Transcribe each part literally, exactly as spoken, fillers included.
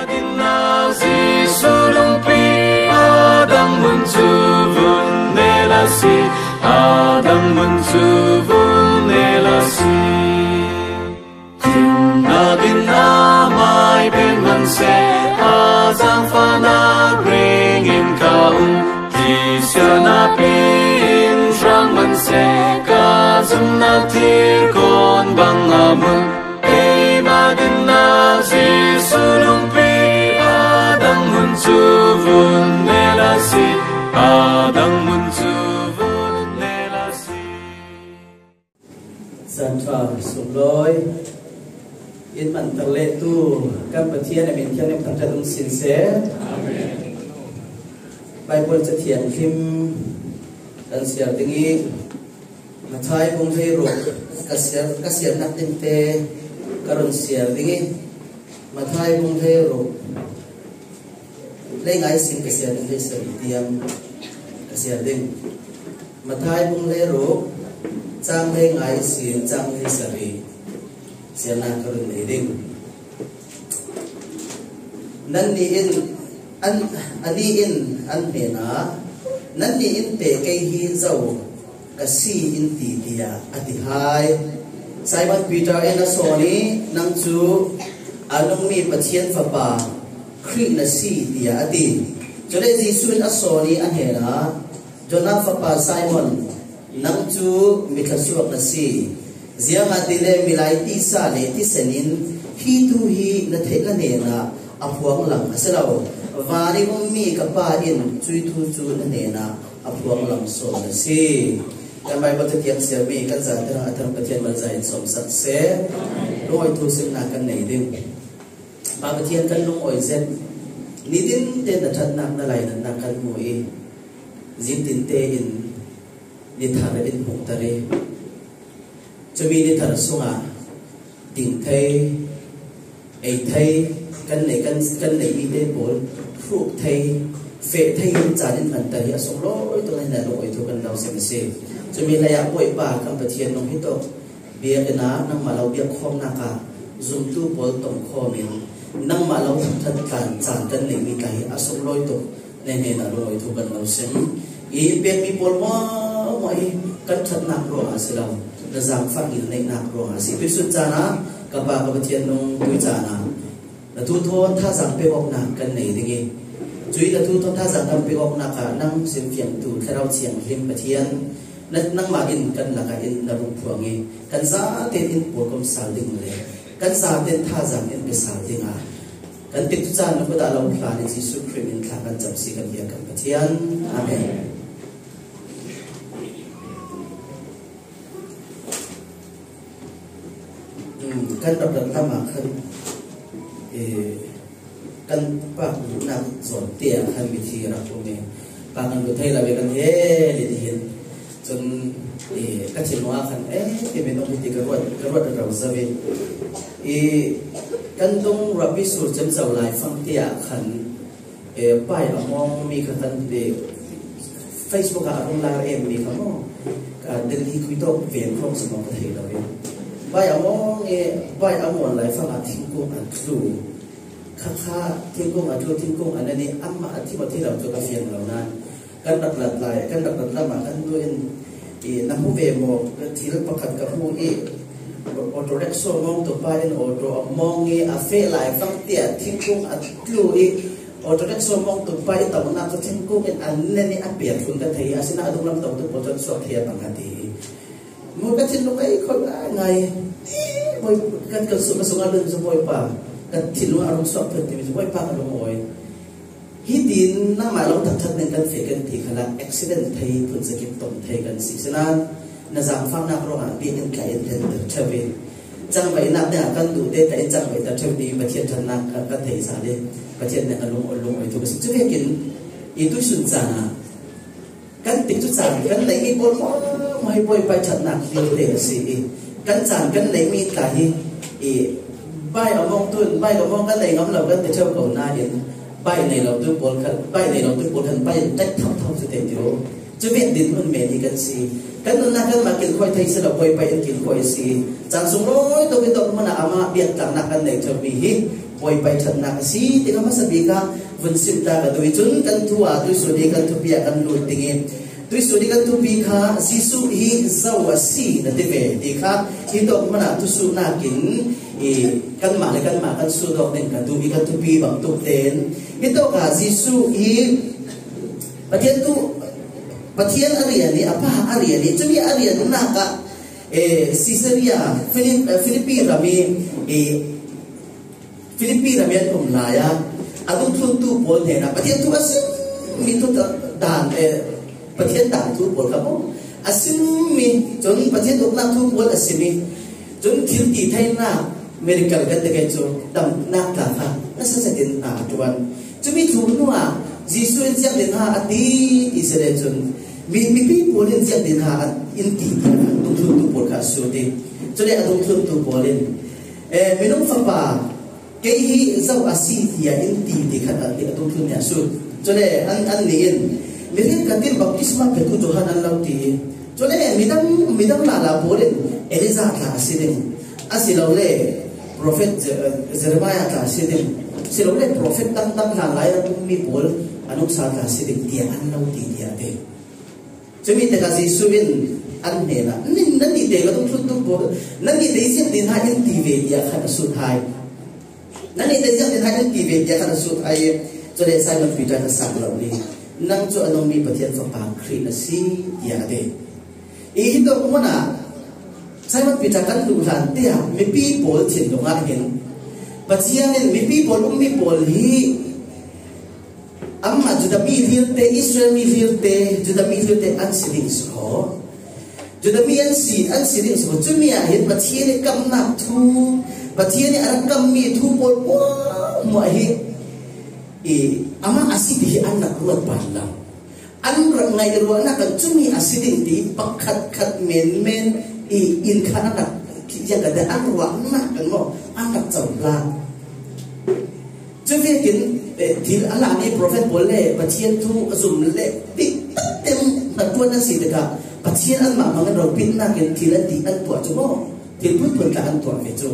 Dinna Jesu lungpi a dang mun cu vun ne la si, a dang mun cu vun ne la si. Dinna dinna mai pen man se, a zangfahnak ring in ka um. Disiana pi in hrang man se, ka zumnak thir kawn bang a mun. Keimah dinna Jesu lungpi a dang mun cu vun ne la si, a dang mun cu vun ne la si. Santha sunglawi in manter le tu kan Pathian a min thiang in thangṭhat um sin seh. Amen. Baibal Cathiang hlim kan siar ding i, Matthai bung hleiruk ka siar, ka siarnak dingte ka run siar ding i, Matthai bung hleiruk, hleinga ihsin ka siar ding, hleisarih tiang ka siar ding. Matthai bung hleiruk, cang hleinga ihsin cang hleisarih siarnak ka run nei ding. Nannih in an, anih in an hnenah, "Nannih in teh kei hi zo ka si in ti," tiah a ti hai. Simon Peter in a sawn i, "Nang cu a nungmi Pathian Fapa Khrih na si," tiah a ti. Cule Jesuh in a sawn i a hnenah, "Jonah fapa Simon, nang cu mi thluasuak na si. Ziangahtile milai tisa le thisen in hi thu hi na theih na hnenah a phuang lang a si lo. Van i ummi ka Pa in cuih thu cu na hnenah a phuang lang sawn a si." Kan Baibal Cathiang siarmi kan zate a thang Pathian malzai in sawmsak seh. Lungawi thu simnak kan nei ding. Pa Pathian, kan lungawi zet. Nitin te na ṭhatnak, na lainatnak kan hmu i, zin tin tein ni thar in hmuhter i, cumi ni thar sungah ding thei, ei thei, kan nei, kan, kan neihmi te pawl hruk thei, feh thei in caan in hmanter hi a sunglawi tuk in na lungawi thu kan lo sim a si. Cumi lei ah Bawipa kan Pathian, nung hi tawk biakinn ah nangmah lo biak khawmnak ah zumtu pawl tong khawm in, nangmah lo thangṭhat tlan caan kan neihmi tla hi a sunglawi tuk na hnenah lungawi thu kan lo sim. I pekmi pawl hmuahhmuah i kan ṭhatnak ruangah a si lo, na zaangfah ngilneihnak ruangah a si. Tuihsun caan ah ka Pa ka Pathian, nung tui caan ah na thu thawn thazaang pek awknak kan nei ding i, cui na thu thawn thazaang kan pek awknak ah nang simfiangtu Thlarau Thianghlim Pathian, na, nangmah in kan lakah in na rung phuang i, kan zate in pawlkom sal ding le kan zate in thazaang in pe sal dingah kan tikcu caan na kut ah lo hlan i, Jesuh Khrih min thla kan cam si kan biak kan Pathian. Amen. Hmm, kan rak rak lam ah khan, eh, kan pak luhnak zawn te ah khan mithi rak um i, pak kan luh thei lo i kan hel i tihin. Cun, eh, ka thinlung ah khan, eh, ti min um hi ti ka ruat, ka ruat rero zo i. I kan dung Rabbi Sur Cem Zo Laifang te ah khan, eh, pai a mawng mi kha kan pe, Facebook ah a rung lar em mi kha maw, ka Delhi khui tawk ven khawng si maw ka thei lo i. Pai a mawng i, pai a mawng laifang ah thingkung a tlu. Khakha thingkung a tlu, thingkung a nen i, amah a thim a thi lo cu ka fiang lo nain kan rak lat lai, kan rak lat lam ah kan nu in, i, na hmu ve maw? Thil pakhat ka hmu i, auto rickshaw mawngtu pa in auto a mawng i a feh laifang tiah thingkung a tlu i, auto rickshaw mawngtu pa i tonak cu thingkung in a nen i a pek hlun ka thei i, asinain a dunglam tongtu pawl cu an suak thei a bang a ti. Mu ka thinlung ei khawh ngaingai. Bawi, kan, kan sung, ka sungah lun cu Bawipa, ka thinlung a rung suak phot timi cu Bawipa ka lungawi. Hitin nangmah lo thangṭhat ning kan feh kan ti khalah accident thei, phun zakip tong thei kan si. Sinain na zaangfahnak ruangah biakinn tla in thenter ṭheu i, cangvaihnak dingah kan duh te tla in cangvaihter ṭheu ti Pathian ṭhatnak kan, kan theih sal i, Pathian nih a lung, lungawi thu ka si. Cu vekin i tuihsun caan ah kan tikcu caan kan neihmi pawl hmuahhmuah hi Bawipa ṭhatnak vialte a si i, kan caan kan neihmi tla hi i, bai a mawngtu in bai a mawng kan nei ngam lo kan ti ṭheu ko nain, bai nei lotu pawl khan, bai nei lotu pawl khan bai in ṭek thotho cu te ti u. Cu vekin dinhmun men hi kan si. Kan nunnak kanmah kilkhawi thei si lo, Bawipa in kilkhawi a si. Caan sunglawi tuk i tong hmun ah amah biaktlaknak kan nei ṭheu mi hi Bawipa i ṭhatnak a si ti kha hmasa bik kha vun sim ta ka duh i cun kan thu ah tuihsun i kan thupi ah kan lut ding i tuihsun i kan thupi kha Jesuh hi zo a si na ti ve ti kha hi tawk hmanah thusuhnak in i kanmah le kanmah kan sut awk ding ka duh i kan thupi bangtuk tein hi tawk ah Jesuh hi Pathian tu Pathian a rian i a pa a rian i cumi a riannak ah eh, Caesarea Philip, eh, Philippi ram i eh, Philippi ram i an um lai ah a dungthluntu pawl hnenah Pathian thu a simmi thu ta- dan eh, Pathian dan thu pawl kha maw a simmi cun Pathian uknak thu pawl a simmi cun thil ti theinak miracle kan ti ke cu damnak tla kha nasa zetin hna a ṭuan. Cumi thu hnuah Jesuh in ziangtin ha a ti ti si le cun mi, mipi pawl in ziangtin ha a in ti ti a dungthluntu pawl kha a sut i cule a dungthluntu pawl in eh, minung fapa kei hi zo a si tiah in ti ti khat a, a dungthlun nih a sut. Cule an, an nih in, mi riat ka tim baptisma petu Johan an lo ti. Cule midang, midang lala pawl in Elijah tla a si ding. Asilole profet Je- Jeremiah tla a si ding. Silole profet dangdang hlanlai a ummi pawl a nungsa tla a si ding tiah an lo ti tiah a ti. Cumi tikah Jesuh in an hnenah, "Nin, nannih te ka dungthluntu pawl, nannih te ziangtin ha in ti ve," tiah khan a sut hai. "Nannih te ziangtin ha in ti ve," tiah khan a sut hai. Cule Simon Peter kha sang lo ni, "Nang cu a nungmi Pathian Fapa Khrih na si," tiah a ti. I hi tawk hmunah Simon Peter kan luh hlan tiah mipi pawl thinlung ah hin Pathian in mipi pawl ummi pawl hi Amah Judah mi hlir te, Israel mi hlir te, Judah mi hlir te an si ding si kho. Judah mi an si, an si ding si kho. Cumi ah hin Pathian i kamnak thu, Pathian i a rak kammi thu pawl hmuahhmuah hi i amah a si ti hi an rak ruat ban lo. An rak ngaih ruahnak kan cumi a si ding ti pakhat khat menmen i in khan an rak, an ruahnak kan maw, an rak cohlang. Cuvekin eh, thil a lak i profet pawl le Pathian thu a zum le bik takte hnaṭuan an si tikah Pathian anmah hmang in ropitnak in thil an ti an tuah cu maw? Thil phunphun tla an tuah ve cu.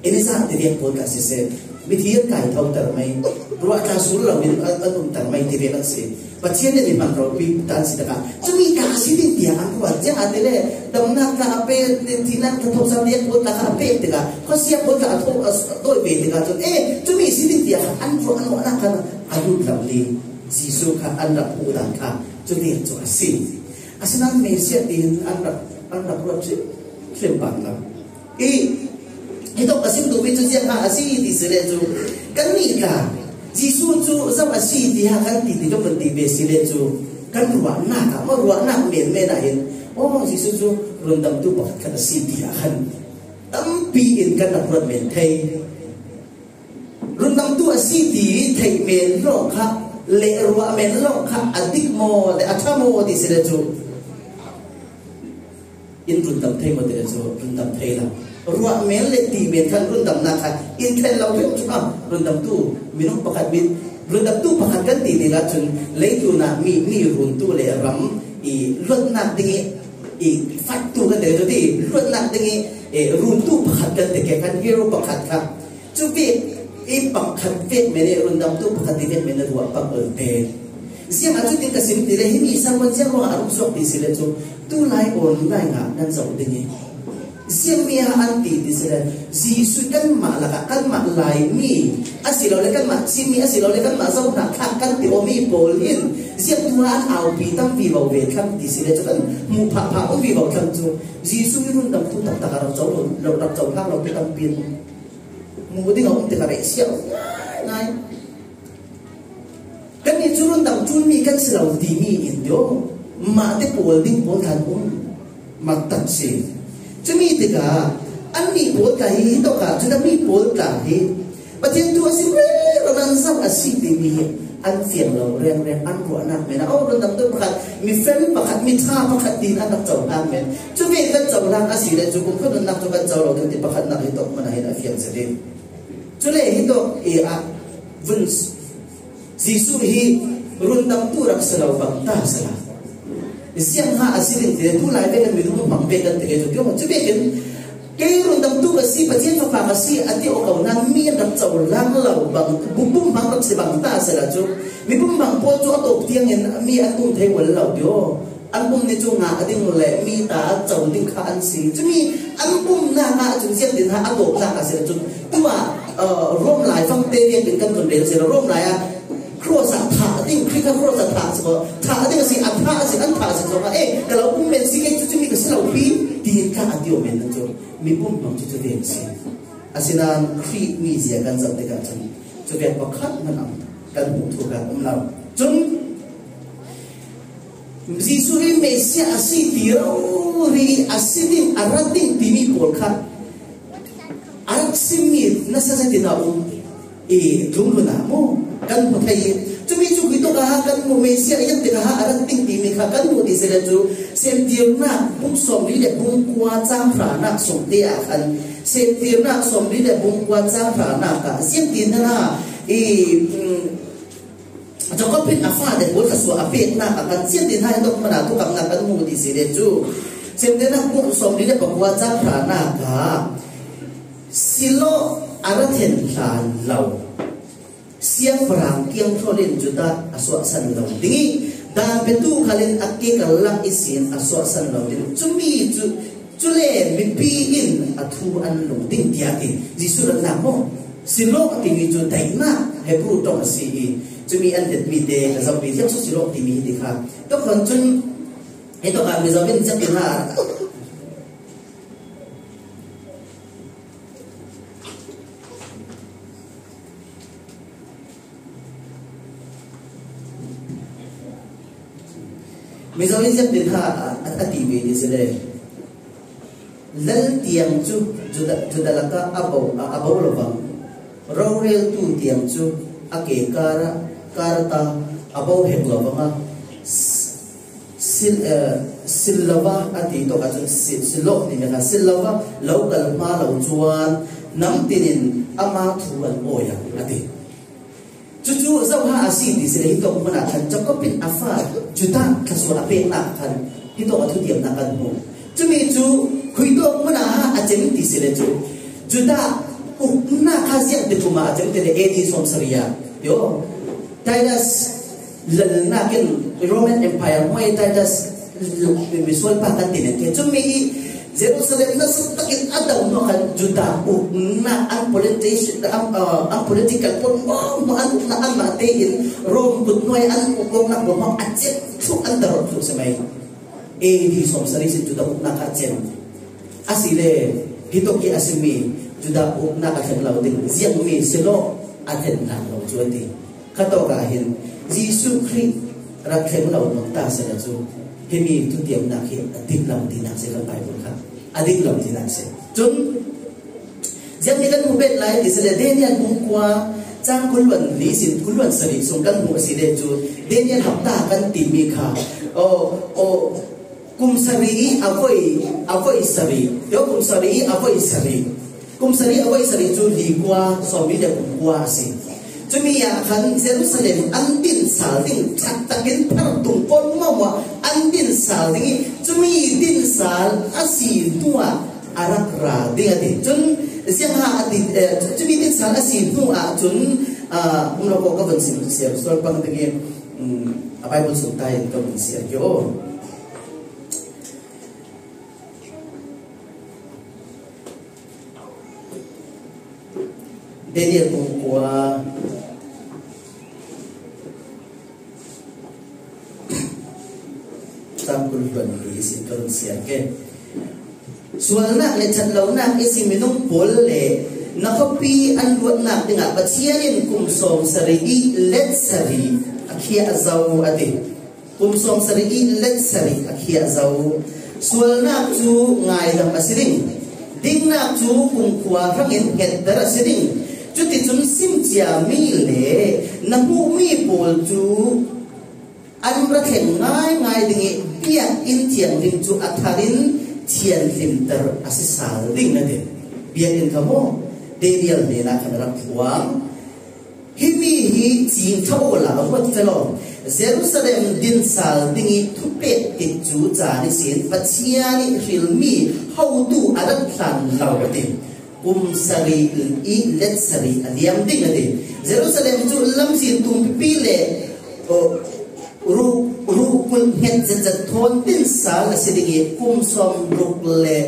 Elijah ti viang pawl tla siseh, mithi an kai tho ter mai, ruah tla sul lo in an, an um ter mai ti viang an si. Pathian nih mi hman ropi ta an si takah, cumi tla a si ding tiah an ruat. Ziangahtile damnak tla a pek, thihnak tla thawhsam dek pawl tla kha a pek tikah, khuasia pawl tla a thawh, a dawi ve tikah cun, eh, cumi si ding tiah kha an ruah, an ruahnak kha a lut lo li. Jesuh kha an rak hmuh dan kha cumi cu a si. Asinain Messiah tiin an rak, an rak ruat hrimhrim bak lo. I, hi tawk a sim duhmi cu ziang a si ti si le cu, kannih tla Jesuh cu zo a si ti ha kan ti ti kan vun ti ve si le cu, kan ruahnak ah, maw ruahnak menmen ah hin, aw, Jesuh cu rundamtu pakhat khat a si ti ah khan tampi in kan rak ruat men thei. Rundamtu a si ti theih men lawng kha le ruah men lawng kha a dik maw le a ṭha maw ti si le cu, in rundam thei maw ti le cu rundam thei lo. Ruah men le ti men khan rundamnak kha in thlen lo ṭheu cu a rundamtu minung pakhat, mi rundamtu pakhat kan ti tikah cun leitlun ah mi, mi runtu le ram i luatnak ding i, i fattu kan ti cu ti luatnak ding i, eh, runtu pakhat kan ti ke khan hero pakhat kha. Cu vek i pakhat vek men i rundamtu pakhat i vek men i ruah pang ul te. Ziangah cutin ka sim ti le, himi sermon ziang ruangah a rung suak ti si le cu, tu lai online ah nan zoh ding i. Ziangmi ah an ti ti si le, Jesuh kanmah lakah, kanmah Laimi, asilole kanmah Chinmi, asilole kanmah Zohnak thlak kan ti awmi pawl hin, ziang tu ah an aupi tam vivo ve thlang ti si le cu, kan hmuh phah phah um vivo thlang cu, Jesuh hi rundamtu taktak a rak co lo, rak cohlang lo tu tampi an um. Hmuh ding a um tikah reh siau ngaingai. Kannih cu rundam ṭulmi kan si lo timi in deuh mah te pawl ding pawl tla an um. Mak tak si. Cumi tikah annih pawl tla hi, hi tawkah Judah mi pawl tla hi Pathian thu a si rero nan zoh a si timi hi an fiang lo rengreng, an ruahnak men ah, oh, rundamtu pakhat, mifel pakhat, miṭha pakhat tiin an rak cohlang men. Cu ve kan cohlang a si le cu kumkhua nunnak cu kan co lo ding ti pakhatnak hi tawk hmanh ah hin a fiang zet in. Cule hi tawk i ah vun Jesuh hi rundamtu rak si lo bang ta si la. Ziangha a si ding ti le, tu lai ve kan minung hmang ve kan ti ke cu, cu vekin Kei rundamtu ka si, Pathian fapa ka si, a ti aw ko hang mi an rak co lang lo bang, bu-, bum bang rak si bang ta si la cu, mi bum bang pawl cu a tawp tiangin mi an um thei ual lo ti aw. An bum ni cu ngah a ding le mi ta co ding kha an si. Cumi an bumnak ah cun ziangtin ha a tawpnak a si le cun, tu ah, uh, Rom lai fangte biakinn kan tun rel si le Rom lai ah cross ah thah ding, Khrih kha cross ah thah si ko, thah ding a si, a thah a si, an thah a si zong ah, eh, ka lo bum men si kei cu cumi ka si lo pi, tiin ka a ti aw men cu mi bum bang cu cu ve a si. Asinain Khrih mi zia kan zoh tikah cun cu ve pakhat hmanh ah kan hmuh thu kan um lo. Cun Jesuh hi Messiah a si ti rori a si ding, a rat ding timi pawl kha a rak simmi nasa zetin a um i tlung hna mu kan hmu thei i, cumi cu khui tawk ah kan hmuh, Messiah a ziang tikah a rak ding timi kha kan hmuh ti si le cu, Semtirnak bung sawmli le bung kua cang hranak sung te ah khan, Semtirnak sawmli le bung kua cang hranak ah ziangtin hna i, um, Jakob in a fate pawl thluasuah a peknak ah kan ziangtin hna i dawk hmanh ah thukamnak kan hmu ti si le cu, Semtirnak bung sawmli le pakua cang hranak ah Siloam a ra thlen hlan lo siangpahrang kiangthol in Judah a suahsan lo ding i, dan petu khal in a ke karlak ihsin a suahsan lo ding. Cumi cu Cule mipi in a thu an lung ding tiah a ti. Jesuh ratnak maw? Siloam a timi cu daihnak Hebru ṭong a si i, cumi an liatmi te ka zohmi ziang cu Siloam timi hi ti kha. Tuk hmanh cun, hi tuk ah Mizo in ziang ti hna. Mizo in ziangtin ha a, a, a ti ve ti si le. Lal tiang cu Judah, Judah lakah a bo, a, a bo lo vang. Roreltu tiang cu a ke kar, kar ta a bo hek lo vang a. Sil, eh, sil lo va a ti tuk ahcun si-, sil lo timi kha sil lo va lo kal hma lo cuan namtin in ama thu an awi a ti. Cucu zoha a si ti si le, hi tawk hmun ah khan Jakob in a fa Judah thluasuah a peknak khan hi tawk a thutiamnak kan hmuh. Cumi cu khui tawk hmun ah a cem ti si le cu Judah uknak kha ziah ti kum ah a cem ti le A D sawmsarih ah, yo, Titus lalnak in Roman Empire hmuai Titus misual pa kan ti nen ke. Cumi i Jerusalem nasa takin a dam hnu khan Judah uknak an politician, an, uh, an political pawl hmuahhmuah an uknak anmah tein Rom kut hnuai an uk awknak pawl hmuah a cem thluh an darh thluh si mai. A D sawmsarih sin Judah uknak a cem. A si le hi tawk i a simi Judah uknak a thleng lo ding ziangmi si law a thlen hlan lo cu a ti. Kha tawk ah hin Jesuh Khrih rak thleng lo nung ta si le cu himi thutiamnak hi a dik lo tinak si kan Baibal kha. A dik lo tinak si. Cun ziang nih kan hmuh bet lai ti si le Daniel bung kua cang kul luan li sin kul luan sarih sung kan hmuh a si le cu Daniel hapta kan timi kha. Aw, aw, Kum sarih i a voi, a voi sarih. Yo, kum sarih i a voi sarih. Kum sarih a voi sarih cu li kua, sawmli le kum kua a si. Cumi ah khan Jerusalem an din sal ding, ṭhat takin thar tung pawl hmuahhmuah an din sal ding i, cumi din sal a si hnu ah a rak ra ding a ti. Cun ziangha a ti, eh, cumi din sal a si hnu ah cun, ah, um lo ko ka von sim siar sual pang ding i, um, a Bible sung ta in ka von siar ki aw. Daniel bung kua cang kul hluan li sin ka run siar ke. Sualnak le ṭhatlonak ihsi minung pawl le na khuapi an luatnak dingah Pathian in kum sawm sarih i let sarih a khiah zo a ti. Kum sawmsarih i let sarih a khiah zo. Sualnak cu ngaidam a si ding. Diknak cu kum khua hrangin hngetter a si ding. Cuticun simcia mi le na hmuhmi pawl cu an ra thleng ngaingai ding i biakinn thianghlim cu a thar in thianhlimter a si sal ding a ti. Biakinn kha maw? Daniel hnenah khan a rak phuang. Himi hi cing tho la, ruat fe law. Jerusalem dinsal ding i thupek tikcu caan ihsin Pathian i hrilmi hotu a rat hlan lo a ti. Kum sari i let sari a liam ding a ti. Jerusalem cu lamzin tumpipi le, o, ru, ru kulh hnget zetzet thawn dinsal a si ding i kum sawmruk le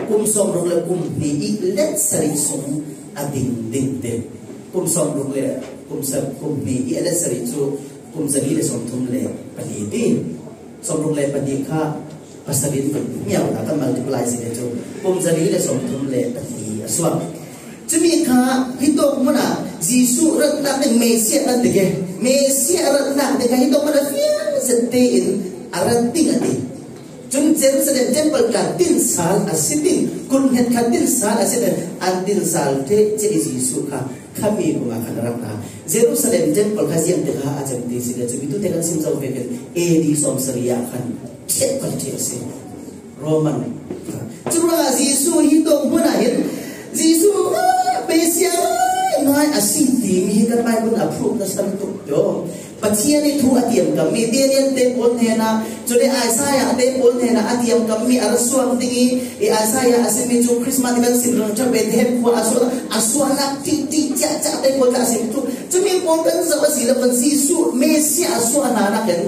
kum sawmruk le kum hnih i let sarih sung a ding ding te. Kum sawmruk le kum sa-, kum hnih i let sarih cu kum zali le sawmthum le pahnih ti. Sawmruk le pahnih kha pasarih in miau ta kan multiply si le cu kum zali le sawmthum le pahnih a suak. Cumi kha hitawk hmun ah Jesuh ratnak ding Messiah kan ti ke. Messiah ratnak ding kha hitawk hmun ah fiang zet tein a rat ding a ti. Cun Jerusalem temple kha dinsal a si ding, kulh hnget kha dinsal a si ding, an dinsal ṭheh cia i Jesuh kha khami kum ah khan a rak hna. Jerusalem temple kha ziang te kha a cem ti si le cu, mi tute kan sim zo vekin A D sawmsarih ah khan ṭhiat pal ṭheh a si. Roman. Curuangah Jesuh hi tawk hmun ah hin Jesuh ah Messiah ngai a si timi hi kan Bible a proof na san tuk cio. Pathian i thu a tiamkammi Daniel te pawl hnenah, cule Isaiah te pawl hnenah a tiamkammi a ra suak ding i, i Isaiah a simi cu Christmas kan sim rang ṭha Bethlehem khua a suak, a suahnak ṭihṭih ciahciah te pawl kha a sim cu. Cumi pawl kan zoh a si lo kan Jesuh Messiah a suah hna nakin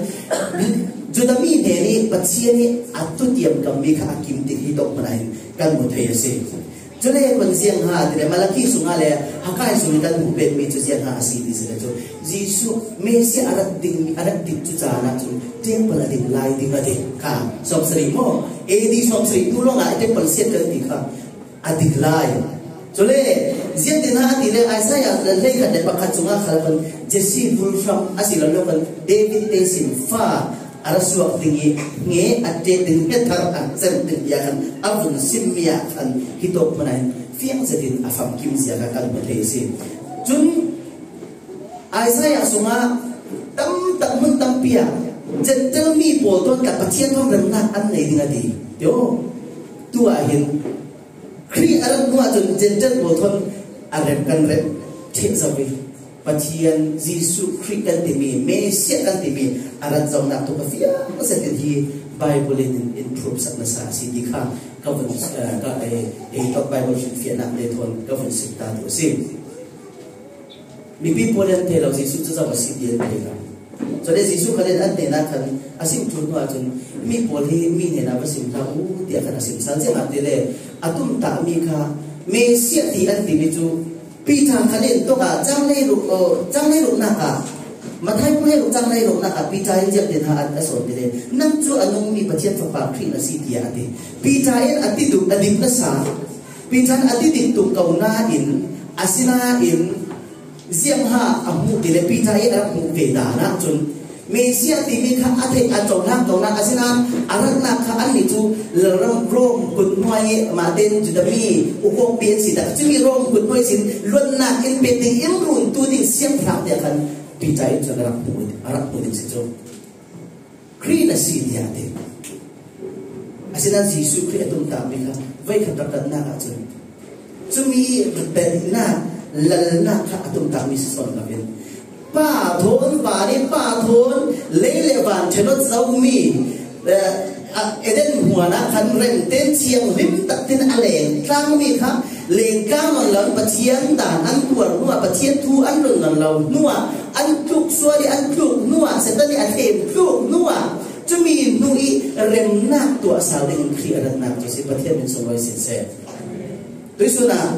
Judah mi hnen i Pathian i a tu tiamkammi kha a kim tik hi tawk hmanh ah hin kan hmu thei a si. Cule kan ziang ha ti le Malakhi sungah le Haggai sung i kan hmuh penmi cu ziang ha a si ti si le cu Jesuh Messiah a rak ding, a rak dik cu caan ah cun temple a ding lai ding a ti kha. Sawmsarih maw? A D sawmsarih tu lawngah temple siat kan ti kha a dik lai. Cule ziang ti hna a ti le Isaiah hleikhat le pakhat cungah kha kan Jesse bulhram a si lo lo kan David te sin fa a ra suak ding i hnge a ṭek ding, hnge thar a cem ding tiah khan a vun simmi ah khan hi tawk hmanh ah hin fiang zetin a famkim zia kha kan hmu thei a si. Cun Isaiah sungah tam tak hmun tampi ah Gentile mi pawl thawn kha Pathian thawn remnak an nei ding a ti. Tio, tu ah hin Khrih a rat hnu ahcun Gentile pawl thawn a rem kan rem ṭheh zo i Pathian Jesuh Khrih kan timi, Messiah kan timi a rat zohnak tu kha fiang zetin hi Bible in, in proof sak nasa a si ti kha ka vun, eh, ka, eh, eh, ka Bible hrilhfiahnak le thawn ka vun sim ta tu a si. Mipi pawl in an thei lo, Jesuh cu zo a si ti an thei lo. Cule Jesuh kha le an hnenah khan a sim ṭhut hnu ahcun mi pawl hi mi hnenah va sim hlah u tiah khan a sim sal ziangahtile a tumtahmi kha Messiah ti an timi cu Peter kha le tawk ah cang hleiruk, aw, cang hleiruknak ah, Matthai bung hleiruk cang hleiruknak ah Peter in ziangtin ha a, a sawn ti le, nang cu a nungmi Pathian Fapa Khrih na si tiah a ti. Peter in a ti tuk, a dik nasa, Peter in a ti dik tuk ko nain, asinain ziangha a hmuh ti le Peter i a rak hmuh ve dan ahcun Messiah timi kha a theih a cohlang ko nain, asinain a ratnak kha annih cu Rom, Rom kut hnuai i mah tein Judah mi ukawkpi an si tak, cumi Rom kut hnuai sin luatnak in pek ding, in runtu ding siangpahrang tiah khan Peter in cun a rak hmuh, a rak hmuh ding si cu. Khrih na si tiah a ti. Asinain Jesuh Khrih a tumtahmi kha voikhat rak ratnak ahcun cumi pennak, lalnak kha a tumtahmi si sawn loin, Pa thawn van i Pa thawn lei le van ṭhenawt zomi, eh, a Eden hmuan ah khan remten thianghlim takten a leng tlangmi kha lengtlang nawn lo, Pathian dan an tuar hnuah, Pathian thu an run nawn lo hnuah, an tluk sual i an tluk hnuah, Satan i a thlem tluk hnuah, cumi hnu i remnak tuah sal dingin Khrih a ratnak cu si, Pathian min sunglawi siseh. Tuisun ah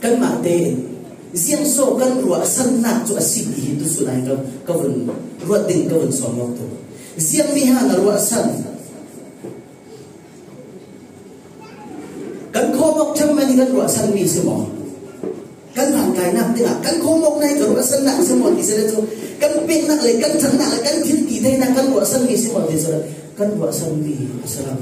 kanmah tein ziang so kan ruahsannak cu a si ti hi tuisun ah hin ka, ka vun ruat ding ka vun sawm awk tu. Ziangmi ha na ruahsan? Kan khawm awk ṭhemmen hi kan ruahsanmi si maw? Kan hlan kainak dingah kan khawm awk nai ka ruahsannak si maw ti si le cu, kan peknak le kan ṭhatnak le kan thil ti theinak kan ruahsanmi si maw ti si le kan ruahsanmi a si lo.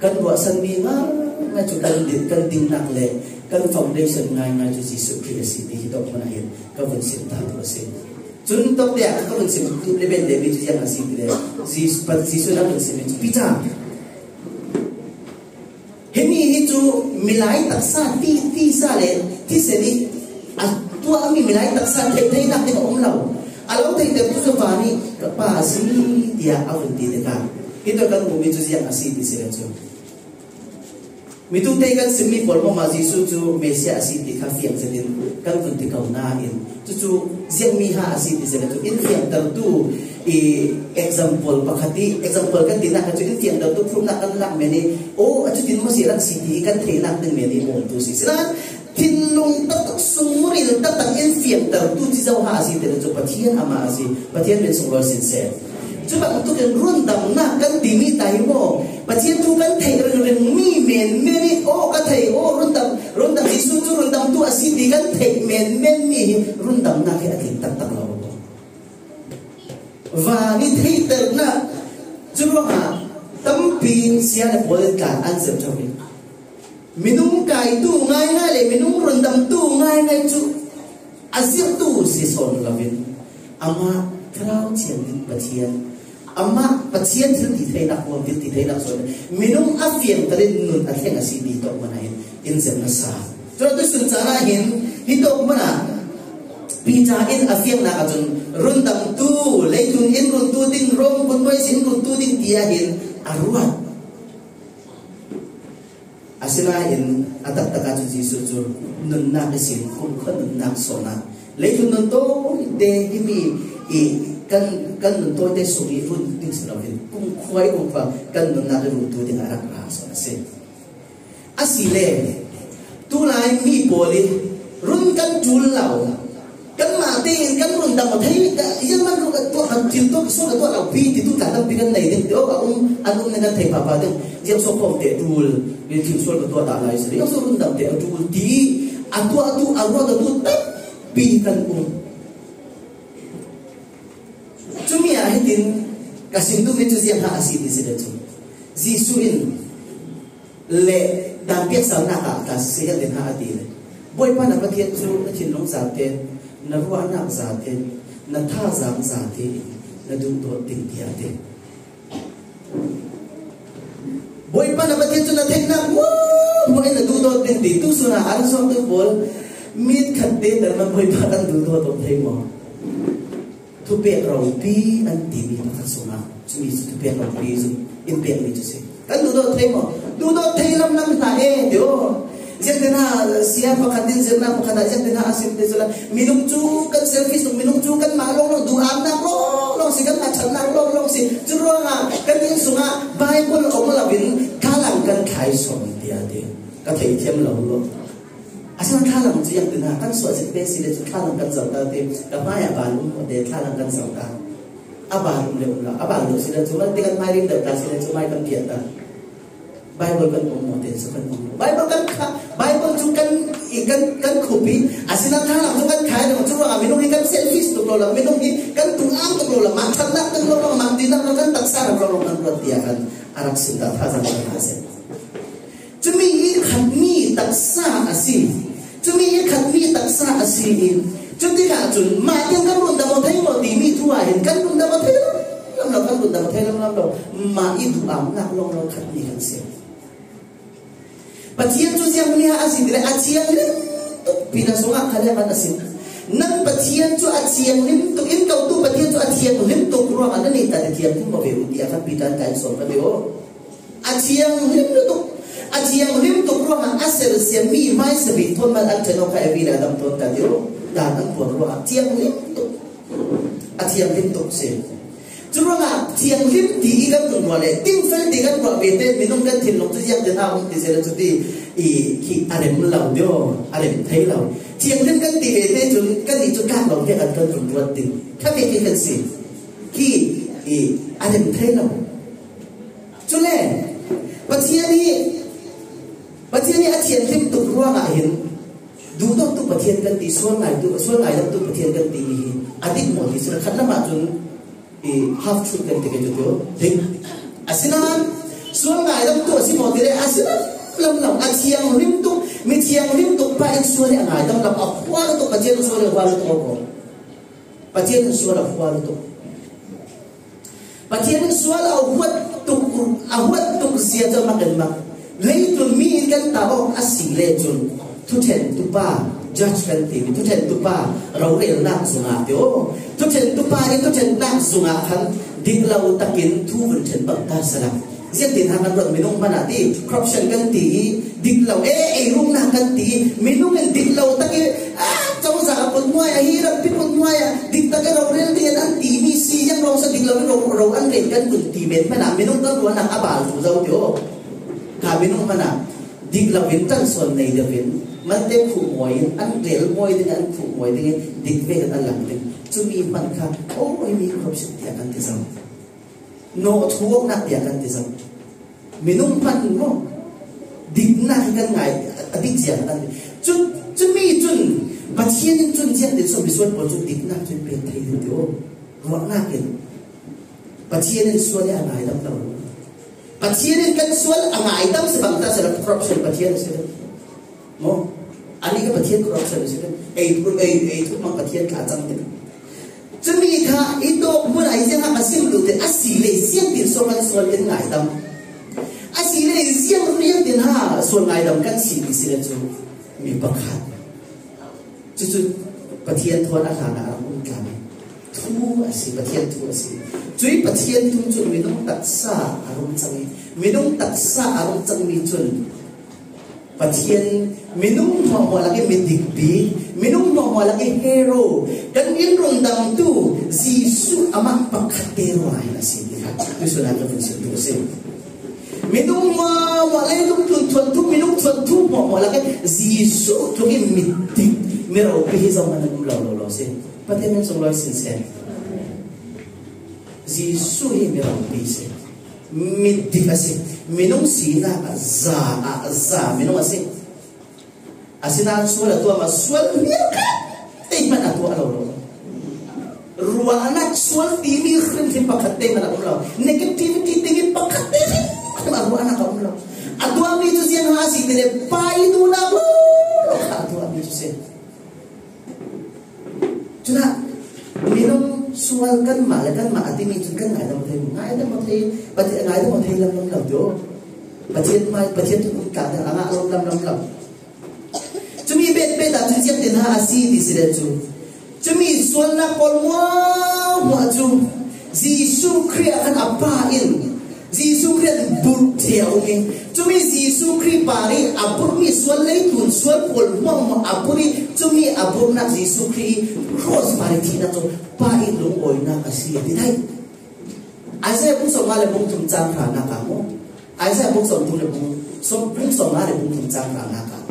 Kan ruahsanmi ngaingai cu kan ding, kan dingnak le kan foundation ngaingai cu Jesuh Khrih a si ti hi tawk hmanh ah hin ka vun sim ta tu a si. Cun tawk te ah ka vun sim tu le ben demi cu ziang a si ti le Jesuh, Jesuh na vun sim cu Peter. Himi hi cu milai taksa ti, tisa le thisen i A tua a mi milai taksa theih theinak ding a um lo. A lo theihtertu cu van ih ka pa a si tiah a vun ti tikah, hi tua kan hmuhmi cu ziang a si ti si le cu, mi tute kan simmi pawl hmangmah Jesuh cu Messiah a si ti kha fiang zetin kan vun ti ko nain, cucu ziangmi ha a si ti si le cu, in fiangtertu i example pakhat i, example kan tinak kha cu in fiangtertu phurhnak kan lak men i, aw, a cutin maw si rak si ti i kan theihnak ding men i bawmtu si. Sinain thinlung taktak, sungmuril taktak in fiangtertu ci zo ha a si ti le cu Pathian amah a si. Pathian min sunglawi sinseh. Cu bangtuk in rundamnak kan timi ta hi maw, Pathian thu kan theih ringring mi menmen i, aw, ka thei, aw, rundam, rundam, Jesuh cu rundamtu a si ti kan theih menmen mi hi rundamnak hi a tling taktak lo. Van i theihternak cu ruangah tampi sia le pawl in tla an zirh ṭheu i, minung kaitu ngaingai le minung rundamtu ngaingai cu a zirhtu si sawn loin, amah Thlarau Thianghlim Pathian, amah Pathian thil ti theinak huam, thil ti theinak sawn, minung a fiangter in nun a thleng a si ti tawk hmanah hin in zirh hmasa. Cuah tuisun caan ah hin hi tawk hmanah Peter in a fiangnak ahcun rundamtu, leitlun in runtu ding, Rom kunnuai sin runtu ding tiah hin a ruat. Asinain a taktak ahcun Jesuh cu nunnak ihsin kumkhua nunnak sawn ah, leitlun nun tawite himi i kan, kan nun tawite sung i run ding si loin, kumkhua i kumkhua kan nunnak i runtu ding a rak ra sawn a si. Asile tulai mi pawl i run kan ṭul lo. Kanmah tein kan rundam aw thei, ziangman run kan tuah, kan thil tuah, sual kan tuah lo pi titu tla tampi kan nei ding ti aw, a um, an um ning kan thei pahpah ding. Ziang sual khawm te a ṭul, thil sual kan tuah dah lai si, ziang sual rundam te a ṭul ti a tuahtu, a ruahtu tampi kan um. Cumi ah hitin ka sim duhmi cu ziang ha a si ti si le cu, Jesuh in le dan piaksernak ah ta si kan ti hna a ti le, Bawipa na Pathian cu na thinlung zate, na ruahnak zate, na thazaang zate in na duhdawt ding tiah a ti. Bawipa na Pathian cu na theihnak hmuahhmuah in na duhdawt ding ti. Tusun ah a rak suaktu pawl mit khat te ter man Bawipa kan duhdawt awk thei maw? Thupek ropi an timi pakhat sungah cumi cu thupek ropi cu in pekmi cu si. Kan duhdawt thei maw? Duhdawt thei lamlam hna e, tio. Ziangtin ah sia pakhat in zirnak pakhat ah ziangtin ah a sim te cu la, minung cu kan selfish tuk, minung cu kanmah lawnglawng, duhamnak lawnglawng si, kanmah ṭhatnak lawnglawng si. Cu ruangah kan inn sungah Baibal a um loin thalang kan thlai sawn tiah a ti. Ka thei thiam lo lo. Asinain thalang cu ziangtin ah kan suah zik te si le cu thalang kan zoh ta ti. Ka hmai ah bal um te thalang kan zoh ta. A bal um le um lo. A bal lo si le cu malte kan hmai rim deuh ta si le cu mai kan piah ta. Baibal kan um maw te cu kan um lo. Baibal kan kha, Baibal cu kan i, kan, kan khup i, asinain thalang cu kan khai lo cu ruangah minung hi kan selfish tuk lo lo, minung hi kan duham tuk lo lo, mah ṭhatnak kan lo lo, mah tinak lo, kan taksa rak lo lo kan ruat tiah kan a rak sim ta, thazaang kan a si. Cumi hi khatmi taksa a si. Cumi hi khatmi taksa a si i, cutikah cun mah tiang kan rundam aw thei maw timi thu ah hin kan rundam aw thei lam, lam lo, kan rundam aw thei lam, lam lo. Mah i duhamnak lawng lo khatmi kan si. Pathian cu ziangmi a si ti le a thianghlim tuk pi na sungah kha le kan a si. Nan Pathian cu a thianghlim tuk, in kotu Pathian cu a thianghlim tuk ruangah nan i ta thianghlim maw ve u tiah kan Peter kan sawn ka ti aw. A thianghlim tuk, a thianghlim tuk ruangah a sersiam mi hmaisa bik thawn man an ṭhen awk kha Evi le Adam thawn ta deuh dan an puan ruangah thianghlim tuk, a thianghlim tuk si. Cu ruangah thianghlim ti i kan run ruah le tingfel ti kan ruah ve te minung kan thinlung cu ziangtin a um ti si le cu ti i khi a rem lo deuh, a rem thei lo. Thianghlim kan ti ve te cun kan i cu tlak lo te kan kan run ruat ding kha ve khi kan si. Khi i a rem thei lo. Cule Pathian hi, Pathian hi a thianghlim tuk ruangah hin duhdawttu Pathian kan ti, sual ngaitu, sual ngaidamtu Pathian kan timi hi a dik maw ti si le khat lamah cun i half truth kan ti, kan ti ding. Asinain sual ngaidamtu a si maw ti le a si lam, lam lo. A thianghlim tuk, mi thianghlim tuk pa in sual hi a ngaidam lo, a hual tuk, Pathian sual hi a hual tuk ko. Pathian in sual a huat tuk. Pathian in sual a huat tuk, a huat tuk zia cu a mak in mak. Leitlun mi in kan tah awk a si le cun thuṭhentu pa, Judge kan ti, thuṭhentu pa rorelnak zungah ti aw. Thuṭhentu pa in thuṭhennak zungah khan dik lo takin thu vun ṭhen bang ta salam. Ziangtin ha kan ruat minung hmanah ti, corruption kan ti hi, dik lo, eh, ei rumnak kan ti hi, minung in dik lo tak i, ah, cozah a kut nuai a hi, rampi kut nuai a, dik tak i rorel ding an ti mi si, ziang ruang sa dik lo i ro, ro an rel kan vun ti men hmanah, minung kan ruahnak a bal tu zo ti aw. Ka minung hmanah, dik lo in kan sual nei deuh in, malte khuh mawi in, an rel mawi ding, an khuh mawi ding in, dik ve kan a lang ding. Cumi hman kha, aw, mi corruption tiah kan ti zo. Nawh thu awknak tiah kan ti zo. Minung hman maw? Diknak hi kan ngai, a dik zia kan ti. Cu, cumi cun, Pathian in cun ziangtin so misual pawl cu diknak cun pe thei deuh ti aw. Ruahnak in. Pathian in sual hi a ngaidam lo. Pathian in kan sual a ngaidam si bang ta si lo, corruption Pathian a si lo. Maw? Ani ka Pathian corruption a si lo. Ei, ei, ei, tu mang Pathian ka cang ti. Cumi kha i tawk hmun ah i ziang a ka sim lu te a si le ziang tin so kan sual in ngaidam. A si le ziang riang tin ha sual ngaidam kan si ti si le cu mi pakhat. Cucu Pathian thawn a hlan ah a rak um tlang. Thu a si, Pathian thu a si. Cui Pathian thu cun minung taksa a rung cang i, minung taksa a rung cangmi cun Pathian minung hmuahhmuah lak i mi dikpi, minung hmuahhmuah lak i hero, kan in rundamtu Jesuh amah pakhat te ruangah hin a si ti kha tuisun ah ka vun chim duh a si. Minung hmuahhmuah, leitlun thuanthu, minung thuanthu hmuahhmuah lak i Jesuh tluk i mi dik, mi ropi hi zong an um lo lo lo si. Pathian min sunglawi sinsen. Jesuh hi mi ropi si. Mi dik a si. Minung sinak ah za ah za minung a si. Asinain sual a tuah ma sual hmir khat te hmanh a tuah lo lo. Ruahnak sual timi hrimhrim pakhat te hmanh a um lo. Negativity timi pakhat te hrimhrim a ruahnak a um lo. A tuahmi cu ziang a si ti le, Pa i duhnak lo lo kha a tuahmi cu si. Cunah minung sual kanmah le kanmah a timi cun kan ngaidam thei, ngaidam thei, Pathian ngaidam thei lam lam lo deuh. Pathian mai, Pathian tu kum tlang a ngah lo lam lam lo. Cumi bet bet ah cun ziangtin ha a si ti si le cu, cumi sualnak pawl hmuahhmuah cu Jesuh Khrih ah khan a Pa in, Jesuh Khrih in burh ṭheh a um i, cumi Jesuh Khrih par i a burhmi sual, leitlun sual pawl hmuahhmuah a burh i, cumi a burhnak Jesuh Khrih i cross par i thihnak cu Pa i lungawinak a si a ti thei. Isaiah bung sawmnga le bung thum cang hranak ah maw? Isaiah bung sawmthum le bung, sawm, bung sawmnga le bung thum cang hranak ah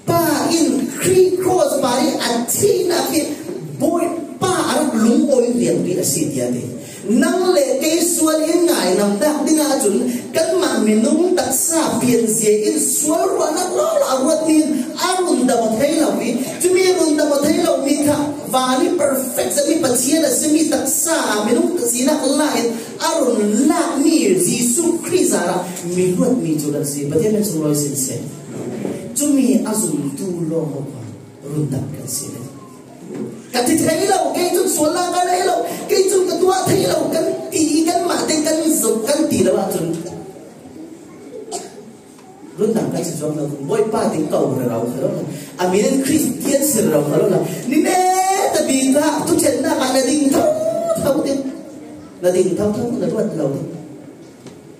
Pa in Khrih cross par i a thihnak hi Bawipa a rak lungawi rianpi a si tiah a ti. Nang le kei sual in ngainamnak dingah cun kanmah minung taksa pianzia in sual ruahnak lawlaw a ruatmi in a rundam aw thei lo i, cumi rundam aw thei lomi kha van i perfect zet mi Pathian a simi taksa ah minung sinak la in a run lakmi Jesuh Khrih zarah mi luatmi cu kan si. Pathian min sunglawi sinsen. Cumi a zumtu lawng aw kha rundam kan si le. Ka ti thei lo, kei cun sualnak ka nei lo, kei cun ka tuah thei lo, kan ti i kanmah te kan zumh kan ti lo ahcun rundam kan si cuang lo. Bawipa ding ko rero kha lo. A min in Christian si rero kha lo. Ni ne ta bik ah thuṭhennak ah na ding thotho ding. Na ding thotho, na ruat lo ding.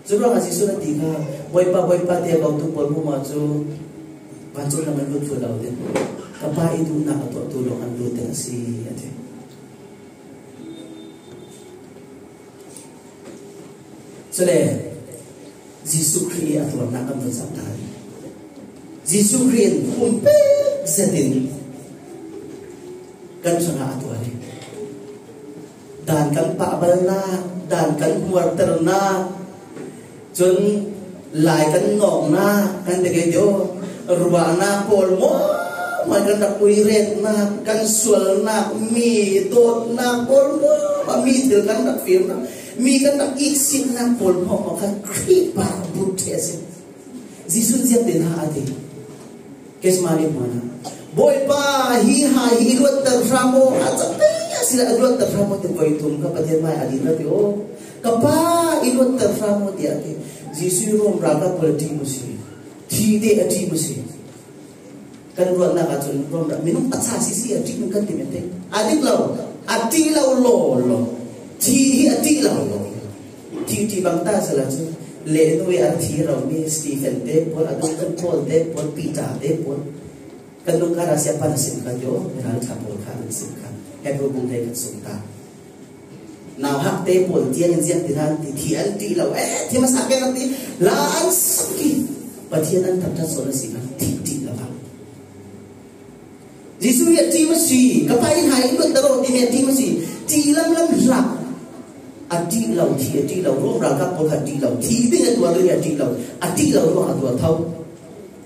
Curuangah Jesuh a ti kha, Bawipa, Bawipa, tiah a kotu pawl hmuahhmuah cu vancung lam an lut thluh lo ding. Ka Pa i duhnak a tuahtu lawng an lut ding a si, a ti. Cule Jesuh Khrih i a tuarnak kan vun zoh ta. Jesuh Khrih in pumpek zetin kan hrangah a tuar i dan kan pahbalnak, dan kan huarternak, cun lai kan nawknak, kan ti kei deuh, ruahnak pawl hmuahhmuah kan rak uiretnak, kan sualnak, mi dawtnak pawl hmuahhmuah, mi thil kan rak firnak, mi kan rak iksinnak pawl hmuahhmuah kha Khrih pa a burh ṭheh a si. Jesuh in ziangtin ha a ti? Gethsemane hmun ah, Bawipa, hi ha hi i luatter hram aw, a cang pei a si le, a luatter hram aw ti voi tum kha Pathian mai a din a ti aw. Ka Pa, i luatter hram aw, tiah a ti. Jesuh i Rom ralkap pawl a ṭim a si. Thi te a ṭim a si. Kan ruahnak ahcun ram ram minung a cha sisi a ṭih kan ti men te. A dik lo, a ṭih lo law law. Thi hi a ṭih lo law. Thi ṭih bang ta sila cu lehnu i a thi romi Stephen te pawl, a dungthan Paul te pawl, Peter te pawl. Kan lungkar ah siapa na sim kha tio, ralṭha pawl kha nan sim kha. Hebru bung hleikhat sung ta. Nauhak te pawl tiang in ziang ti hlan ti, thi an ṭih lo, eh, thi hmasa peng an ti, la an sak i Pathian an thangṭhat sawn a si hlan thi ṭih lo. Jesuh hi a ṭih maw si, ka pa inn hai in luat ta rawh timi a ṭih maw si, ṭih lamlam hlah. A ṭih lo, thi a ṭih lo, Rom ralkap pawl kha a ṭih lo, thi ding a tuah ding a ṭih lo, a ṭih lo ruang a tuah tho.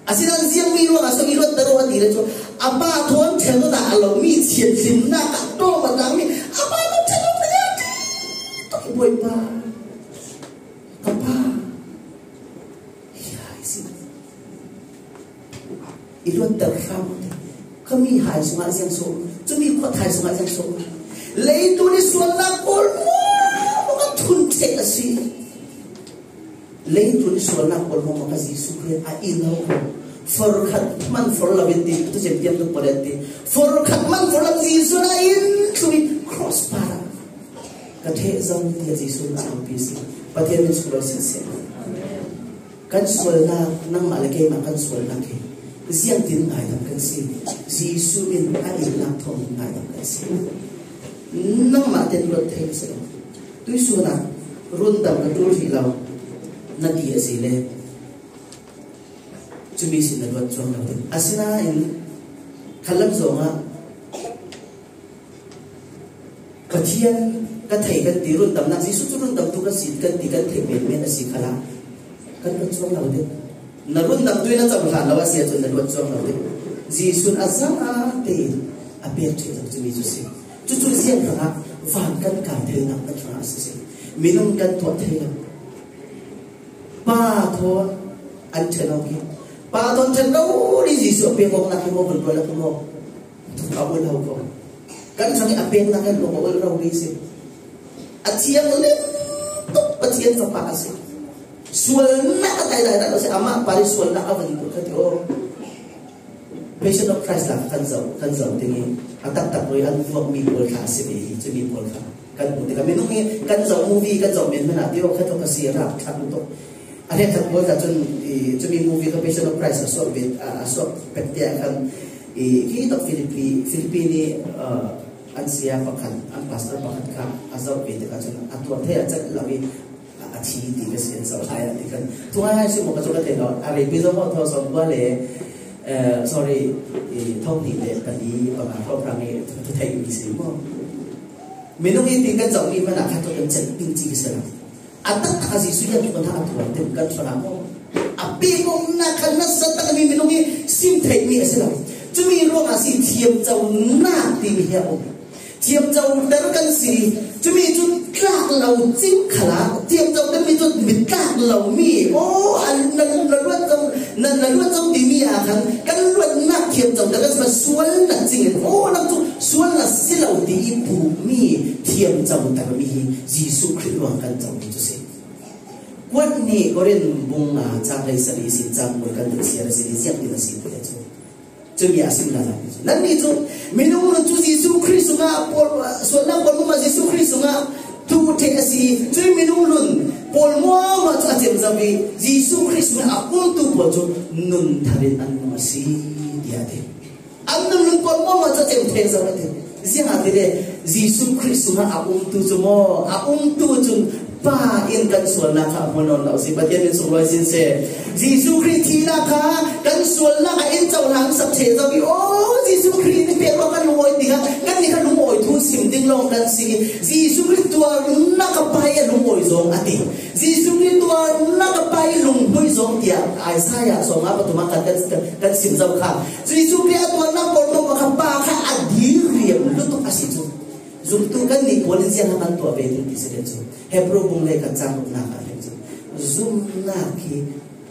Asinain ziangmi ruangah so i luat ta rawh a ti le cu, a pa thawn ṭhen awk a lo mi thianhlimnak ah ṭawm a tlangmi, a pa thawn ṭhen awk a ti tuk i Bawipa, ka pa, hi hai si. I luat ta hram te, ka mi hai sungah ziang so, cumi khuat hai sungah ziang so. Leitu ni sualnak kawl maw, ka thun ṭheh a si. Leitu ni sualnak pawl hmawm ka Jesuh Khrih a in lo ko. For khat man for lo in ti, tu cem tiam tu pawl in ti. For khat man for lo Jesuh a in thlui cross par ah. Ka ṭheh zo ti a Jesuh a lo pi si. Pathian min sunglawi sinsen. Kan sualnak, nangmah le keimah kan sualnak hi ziangtin ngaidam kan si? Jesuh in a innak thawngin ngaidam kan si. Nangmah ten luat thei ka si lo. Tuihsun ah rundam ka ṭul rih lo na ti a si le, cumi sin na luat cuang lo ding. Asinain khalam zongah Pathian ka thei kan ti, rundamnak Jesuh cu rundamtu kan si kan ti kan theih menmen a si khalah kan luat cuang lo ding. Na rundamtu in na cohlan lo a si ahcun na luat cuang lo ding. Jesuh a zate in a pek ṭheh lo cumi cu si. Cucu ziang hrangah van kan kai theinak kan hrangah a si si. Minung kan tuah thei lo. Pa thawn an ṭhen awk i, pa thawn ṭhen lo i Jesuh a pek awknak hi maw, vun rual a maw? A ul lo ko. Kan hrang i a peknak kan lawk a ul lo rih si. A thiang lim tuk Pathian fapa a si. Sualnak a taidai dah a si, amah par i sualnak a van tuk ka ti aw. Passion of Christ la kan zoh, kan zoh ding i a taktak roi an vuak mi pawl kha a si ve hi, cu mi pawl kha kan hmuh tikah minung i kan zoh movie, kan zoh men hmanh ah ti aw, kha tuk a si, rap thak tuk. A hrekkhat pawl ta cun i, cumi movie kha Passion of Christ a suak ve, a, a suak pek tiah khan i, khi tok Philippi, Philippi ni, uh, an sia pakhat, an pastor pakhat kha a zoh ve tikah cun a tuar thei a chat lo i, a, a thi ti ka si an zoh lai ah ti khan. Tungai hai si maw ka cu ka thei lo. A reipi zo maw thaw sawm bua le, uh, sorry, i, thawng hnih le pali panga hrawmhrang i thu theih mi si maw? Minung i ti kan zoh mi hmanh ah kha tuk kan chat ding ci ka si lo. A taktak a Jesuh hi a tuan a tuan deuh kan hrangah maw? A pekawknak kha nasa tak a mi minung i sim theihmi a si lo. Cumi ruangah a si thiamconak timi hi a um. Thiamcoter kan si. Cumi cu tlak lo cing khalah thiamcotermi cu mi tlak lomi. Aw, a, na, na luat zo, na, na luat zo timi ah khan kan luatnak thiamcoter kan si, sual na cing in, aw, nang cu sual na si lo ti i pukmi thiamcotermi hi Jesuh Khrih ruang kan comi cu si. Kuat nih Korin bung nga cang hleisarih sin cang kul kan duh siar a si, ziangtin a si pei cu. Cumi a sim hna lai cu. Nannih cu minung nun cu Jesuh Khrih sungah pawl, sualnak pawl hmuma Jesuh Khrih sungah tu ṭheh a si. Cui minung nun pawl hmuahhmuah cu a cem zo i Jesuh Khrih sungah a umtu pawl cu nun thar in an um a si, tiah a ti. An nun nun pawl hmuahhmuah cu a cem thei zo a ti. Ziangahtile Jesuh Khrih sungah a umtu cu maw, a umtu cun Pa in kan sualnak kha a hmu nawn lo a si. Pathian min sunglawi sin seh. Jesuh Khrih thihnak kha kan sualnak ah in cohlang sak ṭheh zo i, aw, Jesuh Khrih nih pek ruang kan lungawi ti kha kannih kha lungawi thu sim ding lawng kan si. Jesuh Khrih tuarnak ka Pa i a lungawi zong a ti. Jesuh Khrih tuarnak ka Pa i lunghmuih zong tiah Isaiah sawmnga pathum ah kan, kan, kan sim zo kha. Jesuh Khrih a tuarnak pawl hmuahhmuah kha Pa kha a diriam lutuk a si cu. Zumtu kannih pawl in ziang kan tuah ve ding ti si le cu. Hebru bung hleikhat cang ruknak ah hin cu. Zumnak hi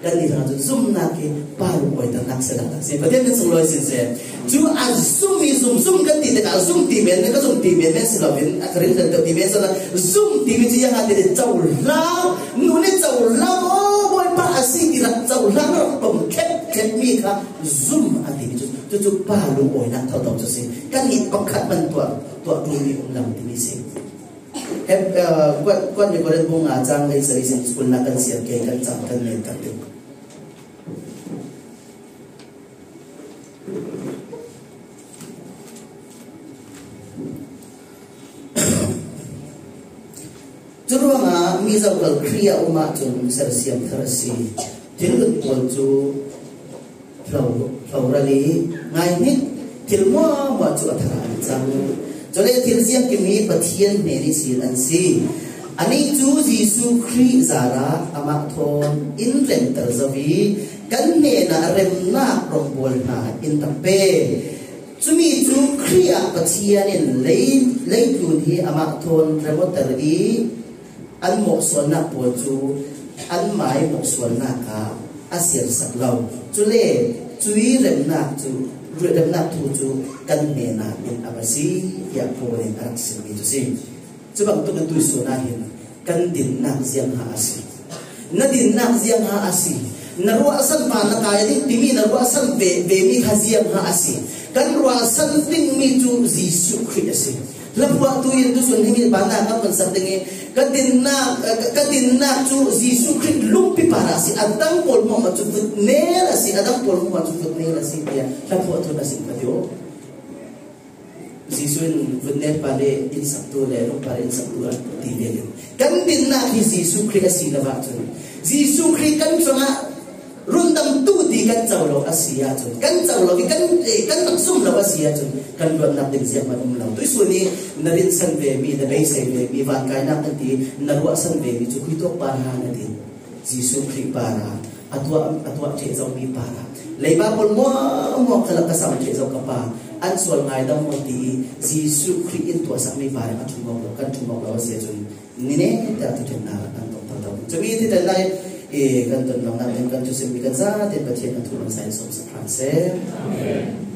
kannih hrang cu zumnak hi Pa lungawiternak si lo a si. Pathian min sunglawi sin seh. Cu a zum i zum, zum kan ti tikah a zum ti men, ka zum ti men men si lo in a ka rin kan ti men si lo. Zum timi cu ziang a ti le cohlang, nu nih cohlang, aw, Bawipa a si ti rak cohlang rak pom khet Hepmi kha zum a ti cu, cucu pa lungawinak thotho cu si. Kan nih pakhat man tuah, tuah timi um lo timi si. Hep, uh, kuat, kuat mi Korin bung nga cang hei sari sin school na kan siar ke kan cang kan nen tak ti. Curuangah mi zohkal Khrih a um ahcun sersiam thar a si. Thillut pawl cu hlo, hloral i ngaihnik, thil hmuahhmuah cu a thar ah an cang. Cule thil ziangkim hi Pathian hnen ihsin an si. Anih cu Jesuh Khrih zarah amah thawn in remter zo i kan hnenah remnak rawngbawl hna in rak pe. Cumi cu Khrih ah Pathian in lei, leitlun hi amah thawn remawter i an mawhsualnak pawl cu anmai mawhsualnak ah a siarsak lo. Cule cui remnak cu, remnak thu cu kan hnenah in a va si, tiah Paul in a rak simmi cu si. Cu bantuk in tuihsun ah hin kan dinnak ziangha a si. Na dinnak ziangha a si. Na ruahsan pa na kai ding timi na ruahsan ve, vemi kha ziangha a si. Kan ruahsan dingmi cu Jesuh Khrih a si. Hlaphuahtu in tusun hi banah kan kan sak ding i ka dinnak, ka, ka dinnak cu Jesuh Khrih lungpi parah a si. A dang pawl hmuahhmuah cu vutner a si. A dang pawl hmuahhmuah cu vutner a si tiah hlaphuahtu in a sim ka ti. Jesuh in vutner pa le innsaktu le lungpar innsaktu an ti ve. Kan dinnak hi Jesuh Khrih a si lo ahcun, Jesuh Khrih kan cungah rundamtu ti kan co lo a si ahcun, kan co lo i kan, eh, kan rak zum lo a si ahcun, kan luatnak ding zianghman um lo. Tuihsun i na rinsan vemi, na beisei vemi, vankainak kan ti, na ruahsan vemi cu khuitawk parah na din. Jesuh Khrih parah, a tuah, a tuah ṭheh zomi parah, leiba pawl hmuahhmuah kha lak ka sang ṭheh zo ka pa, an sual ngaidam maw ti i Jesuh Khrih in tuahsakmi parah a ṭhum awk lo, kan ṭhum awk lo a si ahcun, ni nih te ah thuṭhennak kan tong thotho. Cumi thuṭhennak i kan ton lo nak kan thusimmi kan zaten Pathian a thu hmasa in sawmsak hram seh. Amen.